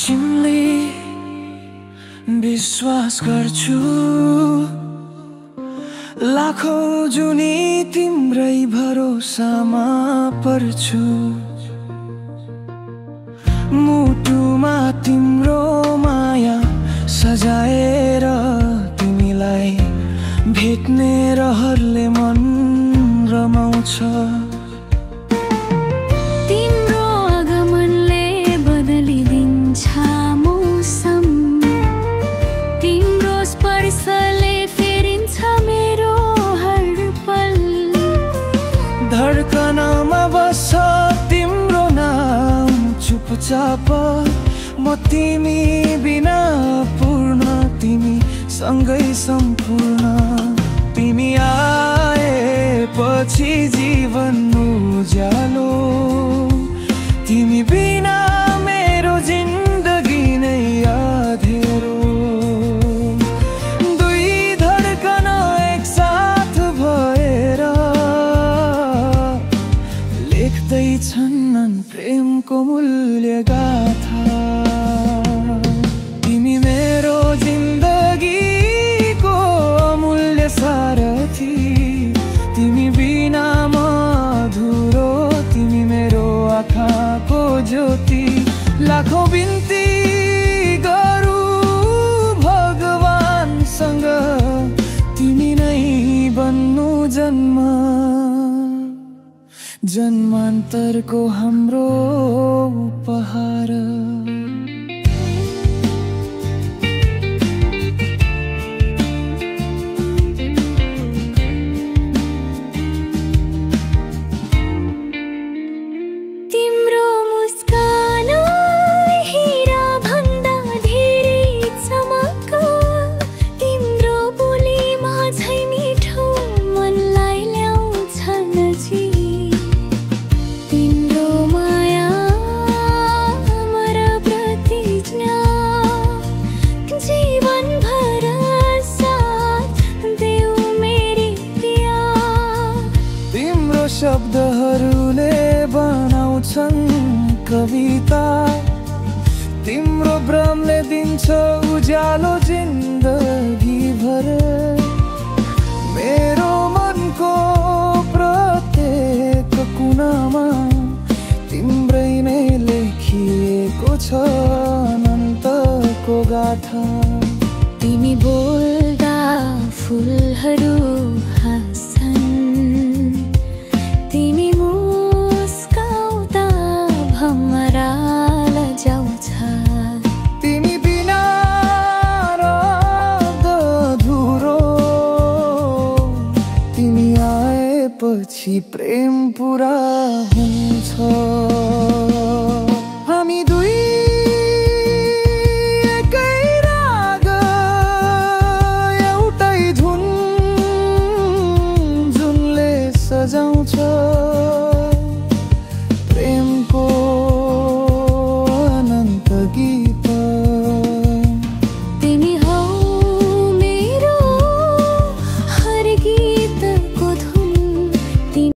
तिमीले विश्वास गर्छु लाखौं जुनी तिम्रै भरोसामा पर्छु मुटुमा तिम्रो माया सजाएर तिमीलाई भेट्ने रहरले मन रमाउँछ तिम्रो आगमनले बदलिदिन्छ मौसम तिम्रो स्पर्शले फेरिन्छ मेरो हर पल धड्कनमा बस्छ तिम्रो नाम चुपचाप म तिमी बिना पूर्ण तिमी सँगै सम्पूर्ण तिमी आएपछि जीवन उज्यालो तिमी बिना मेरो जिन्दगी नै अँध्यारो दुई धड्कन एक साथ भएर लेख्दैछन् प्रेमको मूल्य गाथा तिमी मेरो जिन्दगीको अमूल्य सारथी तिमी बिना म अधुरो तिमी मेरो आँखाको ज्योति लाखौं बिन्ती गरौँ भगवानसँग तिमी नै बन्नु जन्मान्तरको हाम्रो उपहार तिम्रो मुस्कान हीरा भन्दा धेरै चमक तिम्रो बोलीमा झै मिठो मनलाई ल्याउँछ नजिक तिम्रो माया अमर प्रतिज्ञा जीवनभर साथ देऊ मेरी प्रिया तिम्रो शब्दहरूले बनाउँछन् कविता तिम्रो भ्रमले दिन्छ उज्यालो जिन्दगी भर मेरो मनको प्रत्येक कुनामा तिम्रै नै लेखिएको छ अनन्तको गाथा तिमी बोल्दा फुलहरू हाँस्छन् तिमी मुस्काउँदा भमरा लजाउँछ तिमी बिना रहँदा अधुरो तिमी आएपछि प्रेम पुरा हुन्छ